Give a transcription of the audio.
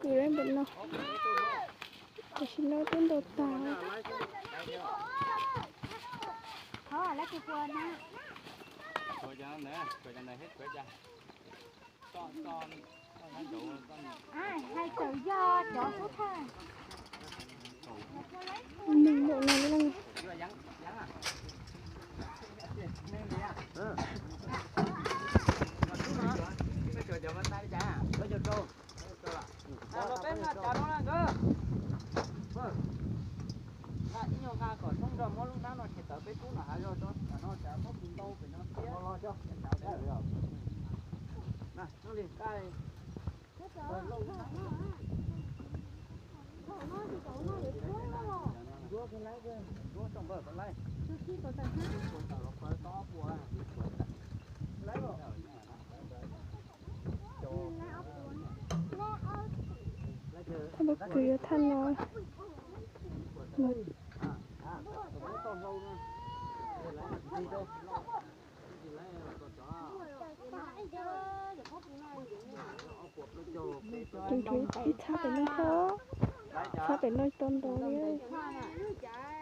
Tus lawv npam no, tam sim no twb ntaus tag. Nws mus no lawm. Ib nyuag nqa kom thoob nrog muab lub hnab no ces tawv peb kub no hav zoov tso, tam no cas muab kuv ntau pem no thiab. Thaj Npab Kws yuav thaj no. Tus ntsuav ib txhab pem no thiab, txhab pem no tau ntaus li.